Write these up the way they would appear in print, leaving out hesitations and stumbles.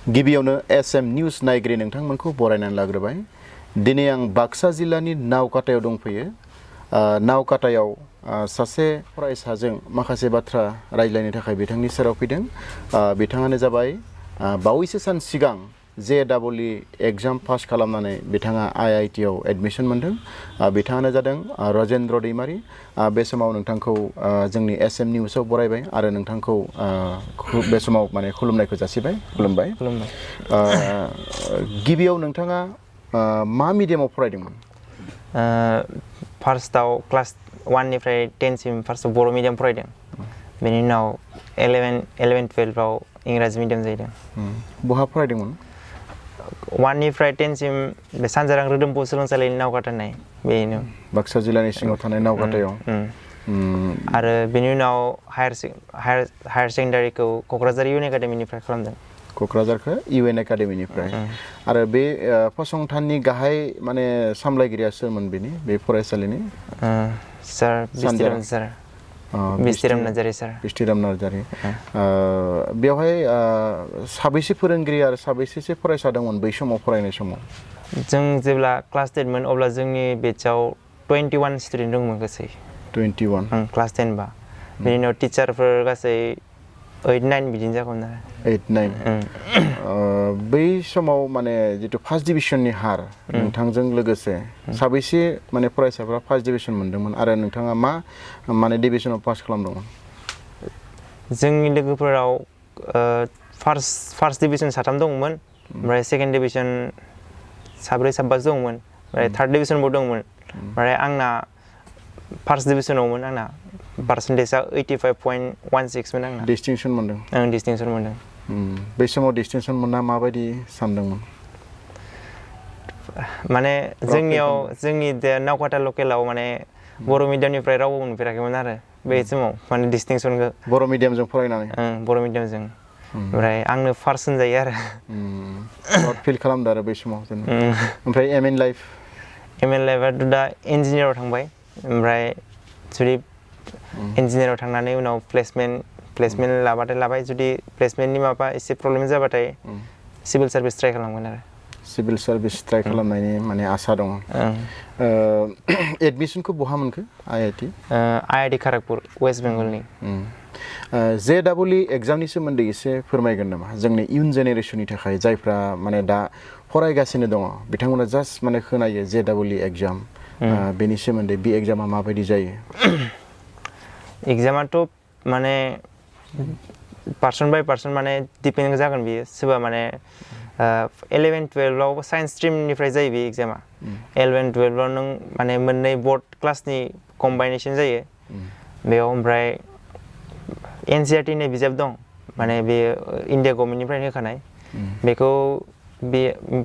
गिबियावनो SM news नायगिरि नोंथांमोनखौ बरायनानै लाग्रोबाय दिनै आं बाक्सा जिल्लानि नावकाटायाव दंफैयो नावकाटायाव सासे फरायसाजों माखासे बाथ्रा रायज्लायनो थाखाय बिथांनि सेराव फैदों बिथाङानो जाबाय बावैसो सान सिगां JEE एग्जाम पास खालामनानै बिथाङा IIT आव एडमिशन मोनदों बिथाङानो जादों राजेन्द्र दैमारी बे समाव नोंथांखौ जोंनि एसएम निउसआव बरायबाय आरो नोंथांखौ बे समाव माने खुलुमनायखौ जासिबाय खुलुमबाय गिबियाव नोंथाङा मा मिडियामाव फरायदोंमोन फार्स्टआव क्लास 1 निफ्राय 10 सिम फार्स्टआव बर' मिडियाम फरायदों बेनि उनाव 11 12 आव इंराजि मिडियाम जाहैदों बहा फरायदोंमोन 1 निफ्राय 10 सिम बे सानजारां रोदोमफु सोलोंसालिनि नावकाटा होननाय बेनो बाक्सा जिल्लानि सिङाव थानाय नावकाटायाव आरो बेनि उनाव हायार सेकेन्डारिखौ क'क्राझार इउएन एकाडेमिनिफ्राय खालामदों क'क्राझारखौ इउएन एकाडेमिनिफ्राय आरो बे फसंथाननि गाहाय माने सामलायगिरिया सोरमोन बेनि बे फरायसालिनि सार बिस्तिराम नार्जारी सार बिस्तिराम नार्जारी बेवहाय साबैसे फोरोंगिरि आरो साबैसे फरायसा दंमोन बै समाव फरायनाय समाव जों जेब्ला क्लास 10 मोन अब्ला जोंनि बेचआव 21 स्टुडेन्ट दंमोन गासै 21 क्लास 10 बा बेनि उनाव टिचारफोर गासै 8-9 बिदिनो जागौमोन आरो 8-9 बै समाव माने जितु फार्स्ट डिभिजननि हार नोंथांजों लोगोसे साबैसे माने फरायसाफोरा फार्स्ट डिभिजन मोनदोंमोन आरो नोंथाङा मा माने डिभिजनाव पास खालामदोंमोन जोंनि लोगोफोराव फार्स्ट डिभिजन 3 दंमोन ओमफ्राय सेकेन्ड डिभिजन 4-5 दंमोन ओमफ्राय थार्ड डिभिजनबो दंमोन ओमफ्राय आंना फार्स्ट डिभिजनावमोन आंना पार्सेन्टेजआ 85.16 मोन आंना डिस्टिंक्शन मोनदों आं डिस्टिंक्शन मोनदों बै समाव डिस्टिंक्शन मोनना माबायदि सानदोंमोन माने जोंनि नावकाटा लकेलाव माने बर' मिडियामनिफ्राय रावबो मोनफेराखैमोन आरो बे समाव माने डिस्टिंक्शनखौ बर' मिडियामजों फरायनानै बर' मिडियामजों ओमफ्राय आंनो फार्स्ट होनजायो आरो प्राउड फिल खालामदों आरो बै समाव ओमफ्राय एम इन लाइफआथ' दा इन्जिनियाराव थांबाय ओमफ्राय जुदि इन्जिनियाराव थांनानै उनाव प्लेसमेन्ट लाबाथाय लाबाय जुदि प्लेसमेन्टनि माबा एसे प्रब्लेम जाबाथाय सिभिल सार्भिस ट्राइ खालामगोन आरो सिभिल सार्भिस ट्राइ खालामनायनि माने आसा दङ एडमिसनखौ बहा मोनखो IIT खड़गपुर वेस्ट बेंगलनि JEE एग्जामनि सोमोन्दै एसे फोरमायगोन नामा जोंनि इयुन जेनेरेसननि थाखाय जायफ्रा माने दा फरायगासिनो दङ बिथांमोना जास्ट माने खोनायो JEE एग्जाम बेनि सोमोन्दै बे एग्जामा माबायदि जायो एग्जामाथ' माने पार्सन बाय पार्सन माने डिपेन्ड जागोन बियो सोरबा माने 11-12 आव साइन्स स्ट्रिमनिफ्राय जायो बे एग्जामा 11-12 आव नों माने मोननै बोर्ड क्लासनि कम्बाइनेसन जायो बेयाव ओमफ्राय NCERT नि बिजाब दं माने बे इन्डिया गभर्नमेन्टनिफ्राय होखानाय बेखौ बे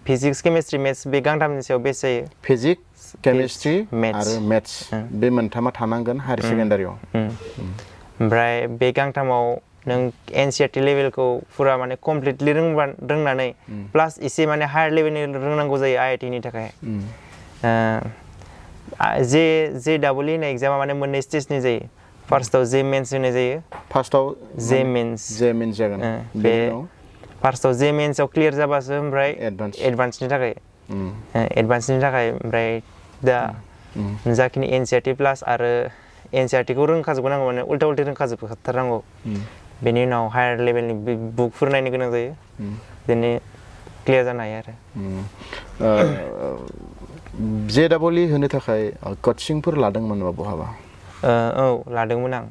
फिजिक्स केमिस्ट्रि मेथ्स बे गांथामनि सायाव बेस जायो फिजिक्स केमिस्ट्रि आरो मेथ्स बे मोनथामा थानांगोन हायार सेकेन्डारियाव ओमफ्राय बे गांथामाव नों NCERT लेभेलखौ फुरा माने कमप्लिटलि रोंनानै प्लास एसे माने हायार लेभेलनि रोंनांगौ जायो IIT नि थाखाय JEE होननाय एग्जामा माने मोननै स्टेजनि जायो फार्स्टआव JEE मेन्स होनाय जायो फार्स्टआव JEE मेन्स जागोन बे फार्स्टआव JEE मेन्सआव क्लियार जाबासो ओमफ्राय एडभान्सनि थाखाय ओमफ्राय दा जाखिनि NCERT प्लास आरो NCERT खौ रोंखाजोबनांगौ माने उल्टा उल्टि रोंखाजोबथारनांगौ बेनि उनाव हायार लेभेलनि बुकफोर नायनो गोनां जायो बिदिनो क्लियार जानो हायो आरो JEE होनो थाखाय कचिंफोर लादोंमोन नामा बहाबा औ लादोंमोन आं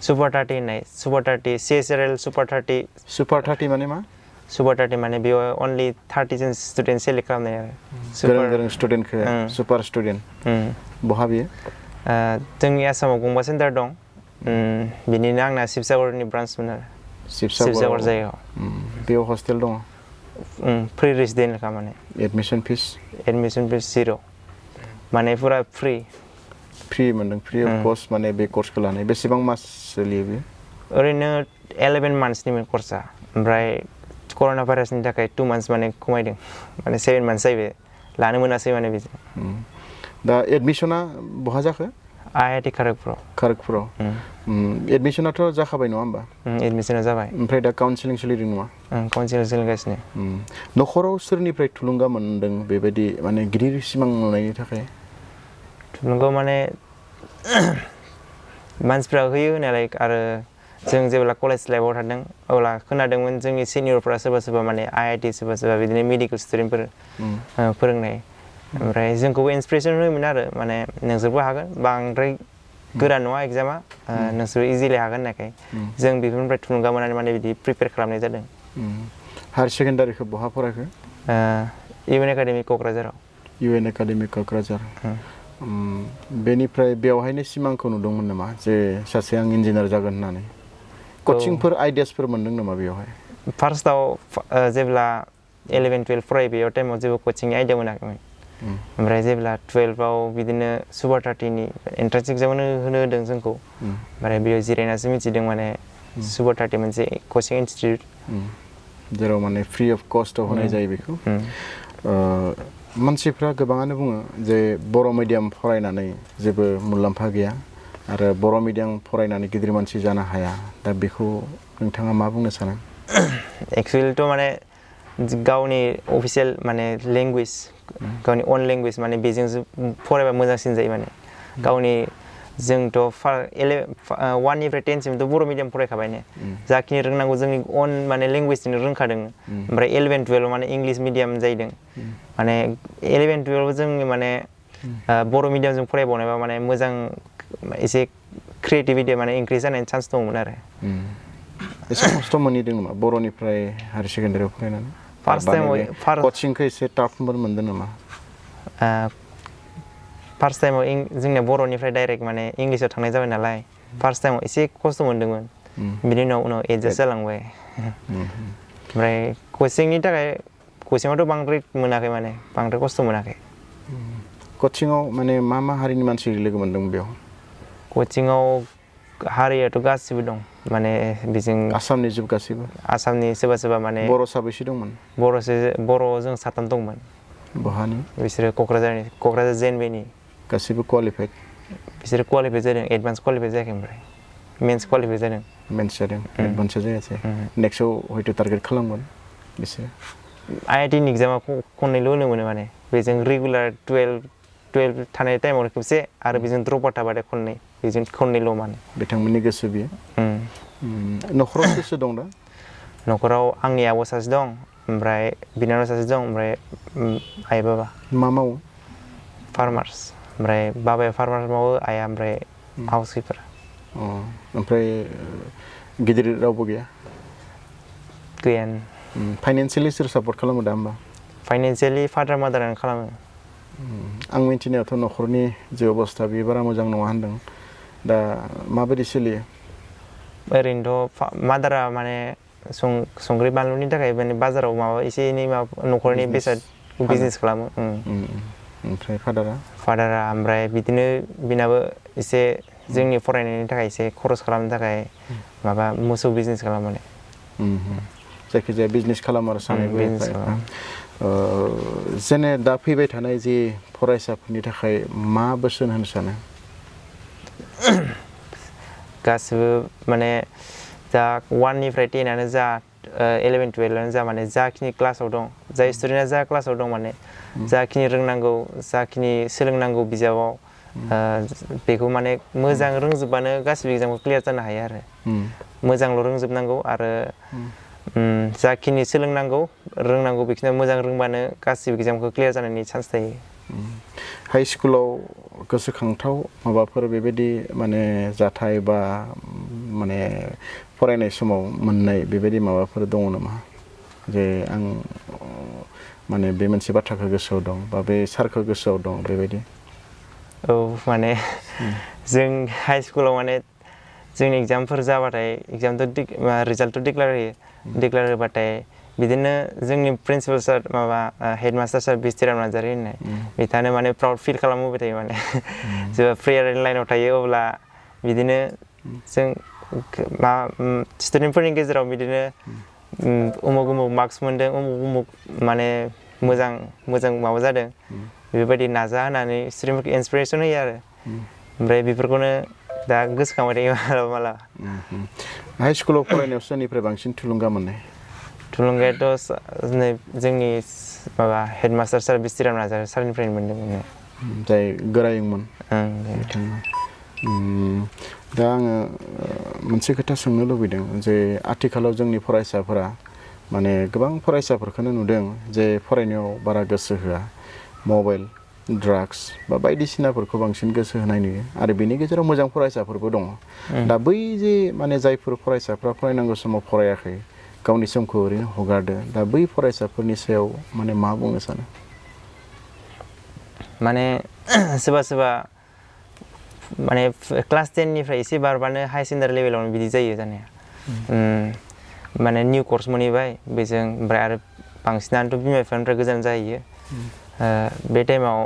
सुपार 30 होननाय सुपार 30 CSRL सुपार 30 माने मा सुपार 30 माने बेयाव अनलि 30 जन स्टुडेन्ट सेलेक्ट खालामनाय आरो गोरों स्टुडेन्टखौ सुपार स्टुडेन्ट बहा बियो जोंनि आसामाव गंबा सेन्टार दं बिनिनो आंना शिबसागरनि ब्रान्समोन आरो शिबसागर जायगायाव बेयाव हस्टेल दङ फ्रि रेसिडेन्टखा माने एडमिसन फिस 0 माने फुरा फ्रि मोनदों फ्रि अफ कस्ट माने बे कर्सखौ लानाय बेसेबां मास सोलियो बे ओरैनो 11 मान्थसनिमोन कर्सआ ओमफ्राय कर'ना भाइरासनि थाखाय 2 मान्थस माने खमायदों माने 7 मान्थस जाहैबाय लानो मोनासै माने बेजों दा एडमिसना बहा जाखो IIT खड़गपुराव एडमिसनाथ' जाखाबाय नङा होमबा एडमिसना जाबाय ओमफ्राय दा काउन्सिलिं सोलिदों नामा काउन्सिलिं सोलिगासिनो न'खराव सोरनिफ्राय थुलुंगा मोनदों बेबायदि माने गिदिर सिमां नुनायनि थाखाय थुलुंगा माने मानसिफ्रा होयो होनायालाय आरो जों जेब्ला कलेज लाइफआव थादों अब्ला खोनादोंमोन जोंनि सिनियरफ्रा सोरबा सोरबा माने IIT सोरबा बिदिनो मेडिकेल स्टुडेन्टफोर फोरोंनाय ओमफ्राय जोंखौबो इन्सपिरेसन होयोमोन आरो माने नोंसोरबो हागोन बांद्राय गोरा नङा एग्जामा नोंसोर इजिलि हागोन होननायखाय जों बेफोरनिफ्राय थुलुंगा मोननानै माने बिदि प्रिपेयार खालामनाय जादों हायार सेकेन्डारिखौ बहा फरायखो UN एकाडेमि क'क्राझाराव UN एकाडेमि क'क्राझार बेनिफ्राय बेवहायनो सिमांखौ नुदोंमोन नामा जे सासे आं इन्जिनियार जागोन होननानै कचिंफोर आइडियासफोर मोनदों नामा बेवहाय फार्स्टआव जेब्ला 11-12 फरायो बेयाव टाइमाव जेबो कचिंनि आइडिया मोनाखैमोन ओमफ्राय जेब्ला 12आव बिदिनो सुपार 30नि एन्ट्रेन्स एग्जाम होनो होदों जोंखौ ओमफ्राय बेयाव जिरायनासो मिथिदों माने सुपार 30 मोनसे कचिं इनस्टिटिउट जेराव माने फ्रि अफ कस्टआव होनाय जायो बेखौ मानसिफ्रा गोबाङानो बुङो जे बर' मिडियाम फरायनानै जेबो मुलाम्फा गैया आरो बर' मिडियाम फरायनानै गिदिर मानसि जानो हाया दा बेखौ नोंथाङा मा बुंनो सानो एक्चुवेलिथ' माने गावनि अफिसियेल माने लेंगुवेज गावनि अन लेंगुवेज माने बेजोंसो फरायबा मोजांसिन जायो माने गावनि जोंथ' 1निफ्राय 10सिमथ' बर' मिडियाम फरायखाबाय ने जाखिनि रोंनांगौ जोंनि अन माने लेंगुवेजजोंनो रोंखादों ओमफ्राय 11-12 माने इंलिश मिडियाम जाहैदों माने 11-12 जोंनि माने बर' मिडियामजों फरायबावनायबा माने मोजां एसे क्रिएटिभिटिया माने इनक्रिज जानायनि चान्स दंमोन आरो एसे खस्थ' मोनहैदों नामा बर'निफ्राय हायार सेकेन्डारियाव फरायनानै फार्स्ट टाइमाव कचिंखौ एसे टाफफोर मोनदों नामा फार्स्ट टाइमाव जोंनिया बर'निफ्राय डाइरेक्ट माने इंलिसाव थांनाय जाबाय नालाय फार्स्ट टाइमाव एसे खस्थ' मोनदोंमोन बिनि उनाव एडजास्ट जालांबाय ओमफ्राय कचिंनि थाखाय कचिंआवथ' बांद्राय मोनाखै माने बांद्राय खस्थ' मोनाखै कचिंआव माने मा हारिनि मानसि लोगो मोनदों बेयाव कचिंआव हारियाथ' गासिबो दं माने बेजों आसामनि जोब गासिबो आसामनि सोरबा माने बर' साबैसे दंमोन बर' जों 7 दंमोन बहानि बिसोरो क'क्राझार JNB गासिबो क्वालिफाइड बिसोरो क्वालिफाइ जादों एडभान्स क्वालिफाइ जायाखै ओमफ्राय मेन्स क्वालिफाइ जादों मेन्स जादों एडभान्सआ जायासै नेक्स्टआव हयथ' टारगेट खालामगोन बिसोर IITनि एग्जामा खननैल' होनो मोनो माने बेजों रेगुलार 12 थानाय टाइमाव खेबसे आरो बेजों ड्रप आउट थाबाथाय खननै बेजों खननैल' माने बिथांमोननि गोसो बियो न'खराव सोर दं दा न'खराव आंनि आब' सासे दं ओमफ्राय बिनानाव सासे दं ओमफ्राय आइ बाबा मा मावो फार्मार्स ओमफ्राय बाबाया फार्मार मावो आइया ओमफ्राय हाउस किपार ओमफ्राय गिदिर रावबो गैया फाइनान्सियेलि सोर सापर्ट खालामो दा होमबा फाइनान्सियेलि फादार मादारानो खालामो आं मिन्थिनायावथ' न'खरनि जे अबस्था बेयो बारा मोजां नङा होनदों दा माबायदि सोलियो ओरैनोथ' मादारा माने संख्रि बानलुनि थाखाय माने बाजाराव माबा एसे एनै माबा न'खरनि बेसाद बिजनेस खालामो ओमफ्राय फादारा ओमफ्राय बिदिनो बिनाबो एसे जोंनि फरायनायनि थाखाय एसे खरस खालामनो थाखाय माबा मोसौ बिजनेस खालामो माने जायखिजाया बिजनेस खालामो आरो सानैबो जेने दा फैबाय थानाय जि फरायसाफोरनि थाखाय मा बोसोन होनो सानो गासिबो माने जा 1निफ्राय 10आनो जा 11-12आनो जा माने जाखिनि क्लासाव दं जाय स्टुडेन्टआ जा क्लासाव दं माने जाखिनि रोंनांगौ जाखिनि सोलोंनांगौ बिजाबाव बेखौ माने मोजां रोंजोबबानो गासिबो एग्जामखौ क्लियार जानो हायो आरो मोजांल' रोंजोबनांगौ आरो जाखिनि सोलोंनांगौ रोंनांगौ बेखिनियाव मोजां रोंबानो गासिबो एग्जामखौ क्लियार जानायनि चान्स थायो हाइ स्कुलाव गोसोखांथाव माबाफोर बेबायदि माने जाथाय बा माने फरायनाय समाव मोननाय बेबायदि माबाफोर दङ नामा जे आं माने बे मोनसे बाथ्राखौ गोसोआव दं बा बे सारखौ गोसोआव दं बेबायदि औ माने जों हाइ स्कुलाव माने जोंनि एग्जामफोर जाबाथाय एग्जामथ' रिजाल्टथ' डिक्लेयार होबाथाय बिदिनो जोंनि प्रिन्सिपाल सार माबा हेडमास्टार सार बिस्थिराम नार्जारि होननाय बिथाङानो माने प्राउड फिल खालामहोबाय थायो माने जेब्ला प्रेयार लाइनाव थायो अब्ला बिदिनो जों स्टुडेन्टफोरनि गेजेराव बिदिनो उमुक मार्क्स मोन्दों उमुक माने मोजां माबा जादों बेबायदि नाजा होनानै स्टुडेन्टफोरखौ इन्सपिरेसन होयो आरो ओमफ्राय बेफोरखौनो दा गोसोखांबाय थायो मालाबा मालाबा हाइ स्कुलाव फरायनायाव सोरनिफ्राय बांसिन थुलुंगा मोननाय थुलुंगायाथ' नै जोंनि माबा हेडमास्टार सार बिस्तिराम नार्जारि सारनिफ्रायनो मोनदों जाय गोरायुंमोन बिथाङा दा आङो मोनसे खोथा सोंनो लुबैदों जे आथिखालाव जोंनि फरायसाफोरा माने गोबां फरायसाफोरखौनो नुदों जे फरायनायाव बारा गोसो होआ मबाइल ड्राग्स बा बायदिसिनाफोरखौ बांसिन गोसो होनाय नुयो आरो बेनि गेजेराव मोजां फरायसाफोरबो दङ दा बै जे माने जायफोर फरायसाफ्रा फरायनांगौ समाव फरायाखै गावनि समखौ ओरैनो हगारदो दा बै फरायसाफोरनि सायाव माने मा बुंनो सानो माने सोरबा सोरबा माने क्लास 10 निफ्राय एसे बारबानो हाई सेकेन्डारि लेभेलावनो बिदि जायो जानाया माने निउ कर्स मोनहैबाय बेजों ओमफ्राय आरो बांसिनानोथ' बिमा बिफानिफ्राय गोजान जाहैयो बे टाइमाव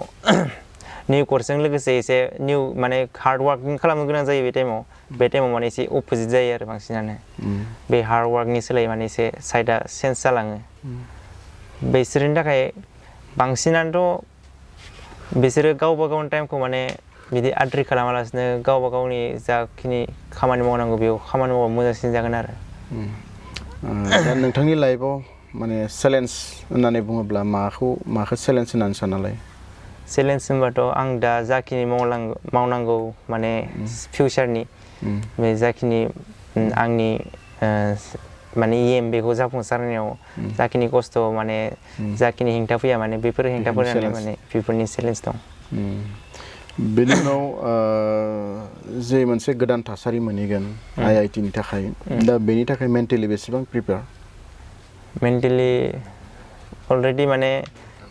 निउ कर्सजों लोगोसे एसे निउ माने हार्ड वार्किं खालामनो गोनां जायो बे टाइमाव माने एसे अपोजिट जायो आरो बांसिनानो बे हार्ड वार्कनि सोलाय माने एसे साइडआ चेन्ज जालाङो बिसोरनि थाखाय बांसिनानोथ' बिसोरो गावबा गावनि टाइमखौ माने बिदि आद्रि खालामालासिनो गावबा गावनि जाखिनि खामानि मावनांगौ बेयाव खामानि मावबा मोजांसिन जागोन आरो दा नोंथांनि लाइफआव माने चेलेन्ज होननानै बुङोब्ला माखौ चेलेन्ज होननानै साननालाय चेलेन्ज होनबाथ' आं दा जाखिनि मावनांगौ माने फिउचारनि बे जाखिनि आंनि माने एम बेखौ जाफुंसारनायाव जाखिनि खस्थ' माने जाखिनि हेंथा फैया माने बेफोर हेंथाफोरानो माने बेफोरनि चेलेन्ज दं बेनि उनाव जे मोनसे गोदान थासारि मोनहैगोन IIT नि थाखाय दा बेनि थाखाय मेन्टेलि बेसेबां प्रिपेयार मेन्टेलि अलरेडि माने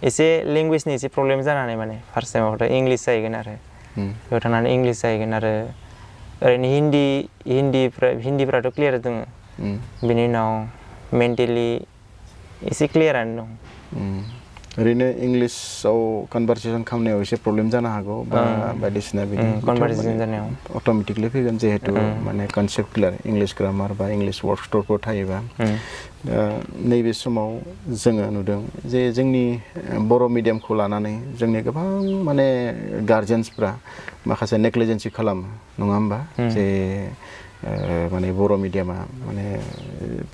एसे लेंगुवेजनि एसे प्रब्लेम जानानै माने फार्स्ट टाइमावथ' इंलिस जाहैगोन आरो बेयाव थांनानै इंलिस जाहैगोन आरो ओरैनो हिन्दीफ्राथ' क्लियार दङ बेनि उनाव मेन्टेलि एसे क्लियारानो दं ओरैनो इंलिसाव कनभारसेसन खालामनायाव एसे प्रब्लेम जानो हागौ बा बायदिसिना बिदि कनभारसेसन जानायाव अट'मेटिकलि फैगोन जिहेतु माने कनसेप्ट क्लियार इंलिश ग्रामार बा इंलिश वार्ड स्टरफोर थायोबा दा नैबे समाव जोङो नुदों जे जोंनि बर' मिडियामखौ लानानै जोंनि गोबां माने गार्जेन्सफ्रा माखासे नेग्लिजेन्सि खालामो नङा होमबा जे माने बर' मिडियामा माने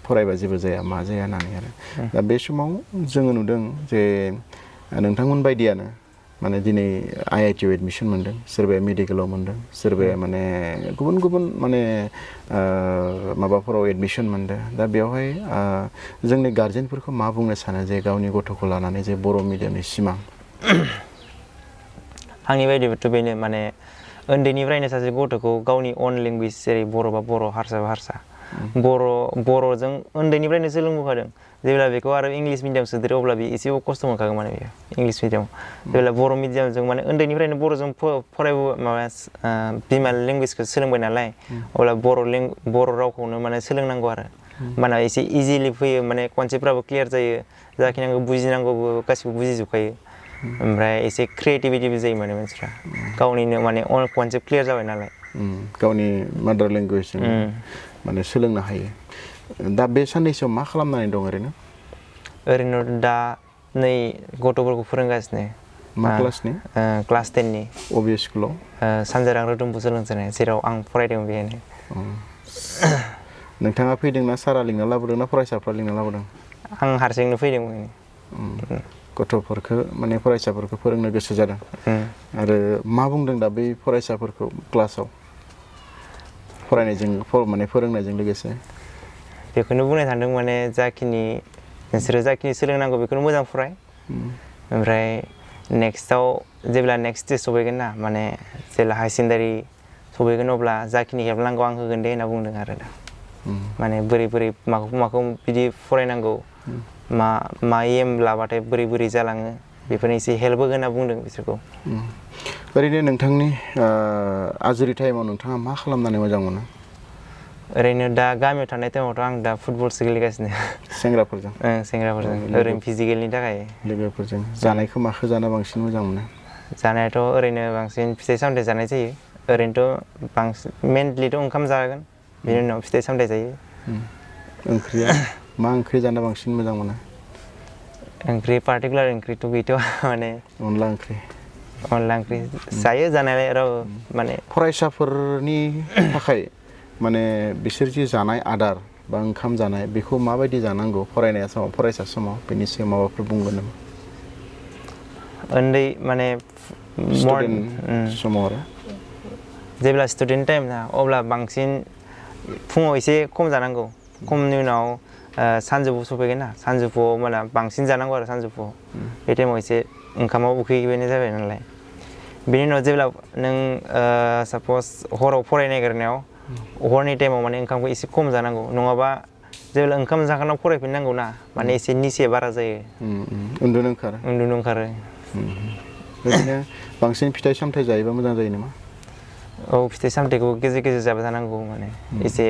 फरायबा जेबो जाया मा जाया होननानै आरो दा बे समाव जोङो नुदों जे नोंथांमोन बायदियानो माने दिनै IIT आव एडमिसन मोनदों सोरबाया मेडिकेलाव मोनदों सोरबाया माने गुबुन गुबुन माने माबाफोराव एडमिसन मोनदों दा बेवहाय जोंनि गार्जेनफोरखौ मा बुंनो सानो जे गावनि गथ'खौ लानानै जे बर' मिडियामनि सिमां आंनि बायदिब्लाथ' बेनो माने उन्दैनिफ्रायनो सासे गथ'खौ गावनि अन लेंगुवेज जेरै बर'बा बर' हारसाबा हारसा बर'जों उन्दैनिफ्रायनो सोलोंबोखादों जेब्ला बेखौ आरो इंलिश मिडियाम सोदेरो अब्ला बे एसेबाबो खस्थ' मोनखागोन माने बेयो इंलिश मिडियाम जेब्ला बर' मिडियामजों माने उन्दैनिफ्रायनो बर'जों बिमा लेंगुवेजखौ सोलोंबाय नालाय अब्ला बर' रावखौनो माने सोलोंनांगौ आरो होमबाना एसे इजिलि फैयो माने कनसेप्टफ्राबो क्लियार जायो जाखिनि बुजिनांगौबो गासिबो बुजिजोबखायो ओमफ्राय एसे क्रिएटिभिटिबो जायो माने मानसिफ्रा गावनिनो माने कनसेप्ट क्लियार जाबाय नालाय गावनि मादार लेंगुवेजजों माने सोलोंनो हायो दा बे साननैसोआव मा खालामनानै दं ओरैनो दा नै गथ'फोरखौ फोरोंगासिनो मा क्लासनि क्लास 10 नि अबे स्कुलाव सानजारां रोदोमबु सोलोंसालि जेराव आं फरायदों बेहायनो नोंथाङा फैदोंना सारा लिंना लाबोदों ना फरायसाफ्रा लिंना लाबोदों आं हारसिंनो फैदोंमोन गथ'फोरखौ माने फरायसाफोरखौ फोरोंनो गोसो जादों आरो मा बुंदों दा बै फरायसाफोरखौ क्लासाव फरायनायजों माने फोरोंनायजों लोगोसे बेखौनो बुंनो सानदों माने नोंसोरो जाखिनि सोलोंनांगौ बेखौनो मोजां फराय ओमफ्राय नेक्स्टआव जेब्ला नेक्स्ट स्टेज सफैगोन ना माने जेब्ला हाई सेकेन्डारि सफैगोन अब्ला जाखिनि हेल्प नांगौ आं होगोन दे होनना बुंदों आरो दा माने बोरै माखौ बिदि फरायनांगौ मा एम लाबाथाय बोरै जालाङो बेफोरनि एसे हेल्प होगोन होनना बुंदों बिसोरखौ ओरैनो नोंथांनि आजिरि टाइमाव नोंथाङा मा खालामनानै मोजां मोनो ओरैनो दा गामियाव थानाय टाइमावथ' आं दा फुटबलसो गेलेगासिनो सेंग्राफोरजों ओरैनो फिजिकेलनि थाखाय लोगोफोरजों जानायखौ माखौ जाना बांसिन मोजां मोनो जानायाथ' ओरैनो बांसिन फिथाइ सामथाइ जानाय जायो ओरैनोथ' बांसिन मेनलिथ' ओंखाम जागोन बेनि उनाव फिथाइ सामथाइ जायो ओंख्रिया मा ओंख्रि जाना बांसिन मोजां मोनो ओंख्रि पार्टिकुलार ओंख्रिथ' गैथ'आ माने अनला ओंख्रि अनला ओंख्रि जायो जानायालाय र माने फरायसाफोरनि थाखाय माने बिसोर जि जानाय आदार बा ओंखाम जानाय बेखौ माबायदि जानांगौ फरायनाय समाव फरायसा समाव बेनि सायाव माबाफोर बुंगोन नामा उन्दै माने स्टुडेन्ट समाव आरो जेब्ला स्टुडेन्ट टाइम ना अब्ला बांसिन फुङाव एसे खम जानांगौ खमनि उनाव सानजौफु सफैगोन ना सानजौफुआव माने बांसिन जानांगौ आरो सानजौफुआव बे टाइमाव एसे ओंखामाव उखैहैनाय जाबाय नालाय बेनि उनाव जेब्ला नों साप'ज हराव फरायनो नागिरनायाव हरनि टाइमाव माने ओंखामखौ एसे खम जानांगौ नङाबा जेब्ला ओंखाम जाखांनाव फरायफिननांगौ ना माने एसे निसाया बारा जायो उन्दुनो ओंखारो बिदिनो बांसिन फिथाइ सामथाइ जायोबा मोजां जायो नामा औ फिथाइ सामथाइखौ गेजेर गेजेर जाबाय थानांगौ माने एसे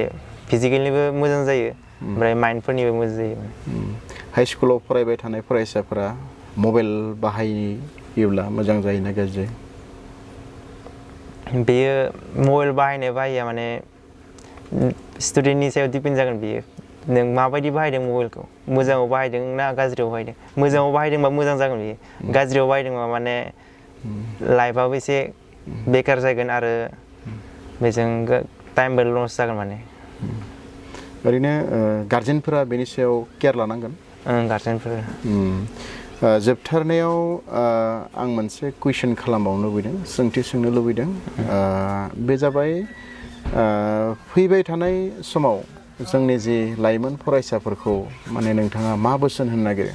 फिजिकेलनिबो मोजां जायो ओमफ्राय माइन्डफोरनिबो मोजां जायो हाइ स्कुलाव फरायबाय थानाय फरायसाफोरा मबाइल बाहायोब्ला मोजां जायोना गाज्रि बेयो मबाइल बाहायनाया माने स्टुडेन्टनि सायाव डिपेन्ड जागोन बेयो नों माबायदि बाहायदों मबाइलखौ मोजाङाव बाहायदों ना गाज्रियाव बाहायदों मोजाङाव बाहायदोंबा मोजां जागोन बेयो गाज्रियाव बाहायदोंबा माने लाइफआबो एसे बेकार जागोन आरो बेजों टाइमबो लस जागोन माने ओरैनो गार्जेनफोरा बेनि सायाव केयार लानांगोन गार्जेनफोर जोबथारनायाव आं मोनसे कुइसन खालामबावनो लुबैदों सोंथि सोंनो लुबैदों बे जाबाय फैबाय थानाय समाव जोंनि जि लाइमोन फरायसाफोरखौ माने नोंथाङा मा बोसोन होनो नागिरो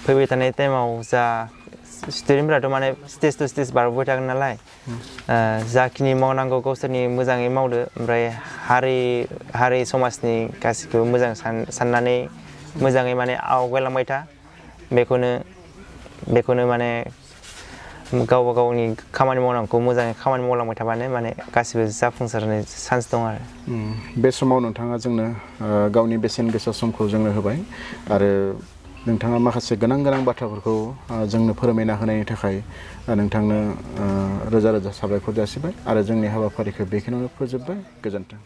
फैबाय थानाय टाइमाव जा स्टुडेन्टफोराथ' माने स्टेज टु स्टेज बारबोबाय थागोन नालाय जाखिनि मावनांगौ गावसोरनि मोजाङै मावदो ओमफ्राय हारि समाजनि गासिखौबो मोजां साननानै मोजाङै माने आवगायलांबाय था बेखौनो माने गावबा गावनि खामानि मावनांगौखौ मोजाङै खामानि मावलांबाय थाबानो माने गासिबो जाफुंसारनाय चान्स दं आरो बे समाव नोंथाङा जोंनो गावनि बेसेन गोसा समखौ जोंनो होबाय आरो नोंथाङा माखासे गोनां बाथ्राफोरखौ जोंनो फोरमायना होनायनि थाखाय नोंथांनो रोजा रोजा साबायखर जासिबाय आरो जोंनि हाबाफारिखौ बेखिनियावनो फोजोबबाय गोजोन्थों